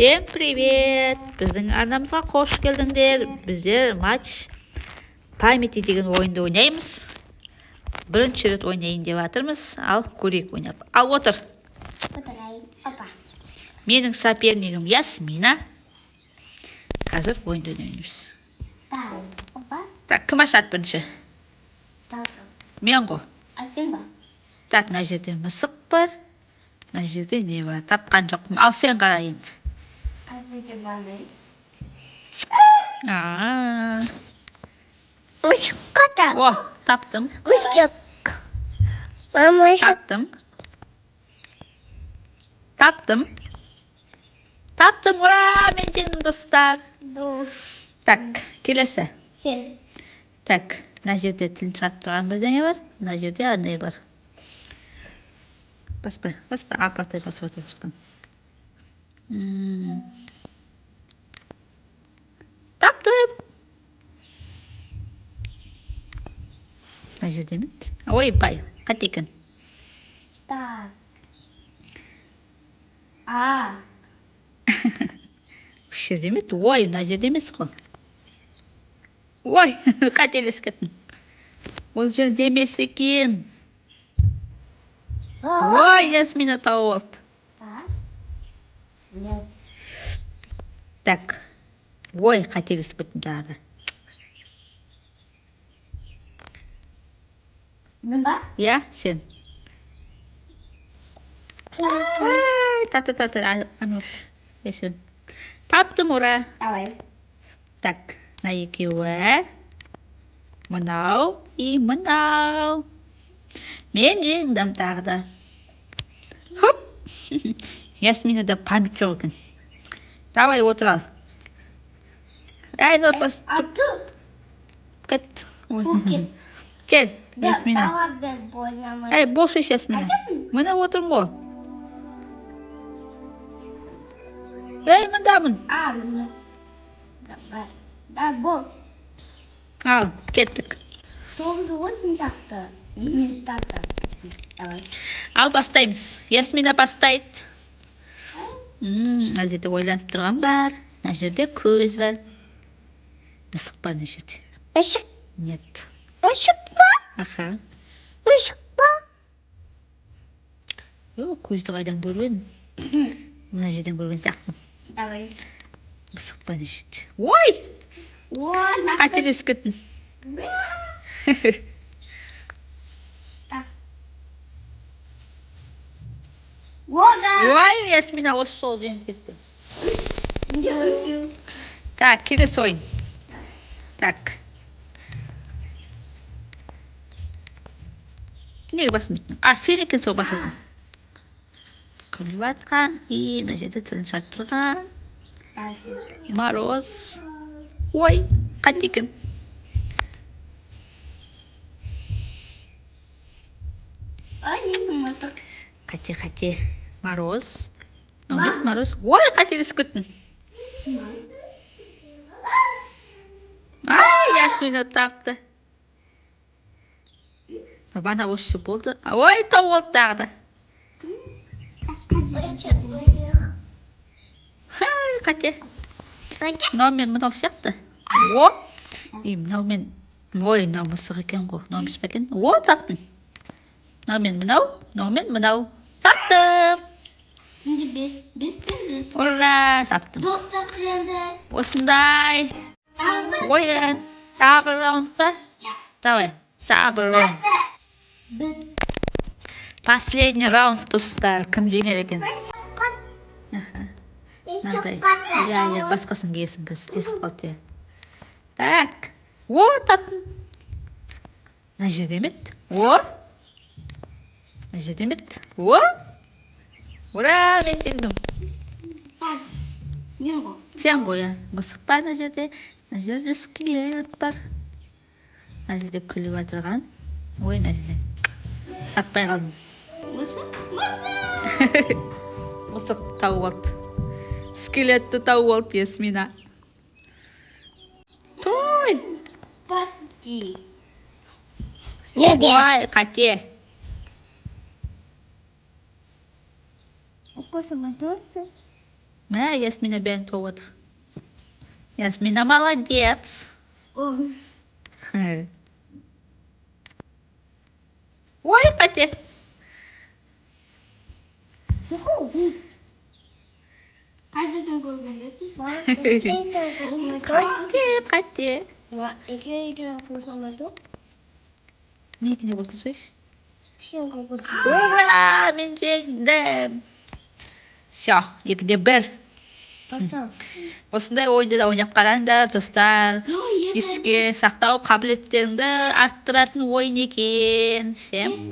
Всем привет! Біздің арнамызға қош келдіңдер. Біздер «Матч памяти» деген ойынды ойнаймыз. Бірінші рет ойнайын деп жатырмыз. Ал көрейік ойнап. Ал отыр. Отырайын. Опа. Менің сопернигім Ясмина. Қазір ойынды ойнаймыз. Так. Опа. Так, кім ашады бірінші? Так. Мен ғой. А сен ба? Так, мына жерде мысық бар. Мына жерде не бар? Тапқан жоқпын. Ал сен қара енді. А сен баны. А, Мысық қата. О, таптым. Мысық. Мама. Таптым. Таптым. Таптым, ура! Мен жеңдім, достар. Так, келесі. Сен. Так, мына жерде тілін шығарып тұрған бірдеңе бар. Мына жерде андай бар. Баспа, баспа, апатай басып отыр шықтым. Таптым. Мына жерде ме? Ойбай, қате екен. Так. А. Осы жерде ме еді? Ой, мына жерде емес қой. Ой, қателесіп кеттім. Ол жерде емес екен. Ой, Ясмина тауып алды. Так. Нет. Так. Ой, қателесіп кеттім тағы да. Мен ба? Иә, сен. Ай, таты, таты, Ануш. Сен. Таптым, ура. Давай. Так, мына екеуі. Мынау и мынау. Мен жеңдім тағы да. Хоп. Ясминада память жоқ екен. Давай, отыр ал. Әй, бас. Ату. Кет. Ой. Кет. Кел, Ясмина. Давай біз ойнамай. Әй, болшы, Ясмина. Қайдасың? Міне отырмын ғой. Ей, мындамын. А, міне. Давай. Да, бол. Ал, кеттік. Тоғыз осын жақты. Мен тата. Давай. Ал бастаймыз. Ясмина бастайды. Мына жерде ойланып тұрған бар. Мына жерде көз бар. Мысық бар мына жерде. Мысық. Нет. Мысық па? Аха. Мысық па? О, көзді қайдан көріп едім? Мына жерден көрген сияқтымын. Давай. Мысық бар мына жерде. Ой! О, Қателесіп кеттім. Так. Ора! Ой, Ясмина осы сол жеңіп кетті. Так, келесі ойын. Так. Неге басылмайды? А, сен екен сол басатын. Күліп жатқан, и мына жерде тілін шығарып тұрған. Мороз. Ой, қате екен. Ой, не мысық. Қате, қате. Мороз. Мынау не? Мороз. Ой, қателесіп кеттім. Ай, Ясмина тапты. Бана осы болды. Ой, тауып алды тағы да. Хай, қате. Мынау мен мынау сияқты. О! И мынау мен. Ой, мынау мысық екен ғой. Мынау емес пе екен? О, таптым. Мынау мен мынау, мынау мен мынау. Таптым. Şimdi бес, бес пен бес. Ура, таптым. Тоқтақ енді. Осындай ойын. Тағы бір раунд па? Давай, тағы бір раунд. Бір. Последний раунд, достар. Кім жеңер екен? Аха. Мынандай. Иә, басқасын киесің қазір. Тесіліп қалды, иә. Так. О, таптым. Мына жерде ме еді? О! Мына жерде ме еді? О! Ура, мен жеңдім. Так. Мен ғой. Сен ғой, иә. Мысық бар мына жерде. Мына жерде скелет бар. Мына жерде күліп отырған. Ой, мына жерде. Таппай қалдым. Мысық. Мысық. Мысықты тауып алды. Скелетті тауып алды Ясмина. Той! Басти. Неде? Ой, қате. Оқысың. Мә, Ясмина бәрін тауып жатыр. Ясмина молодец. О. Ой, қате. Қайдадан көрген? Қате, қате. Екеуі қосылмайды. Менікіне қосылсайшы. Сен қосыл. Ура, мен жеңдім! Все, 2-1. Осындай ойынды да ойнап қараңдар, достар. Еске сақтау қабілеттеріңді арттыратын ойын екен. Всем пока.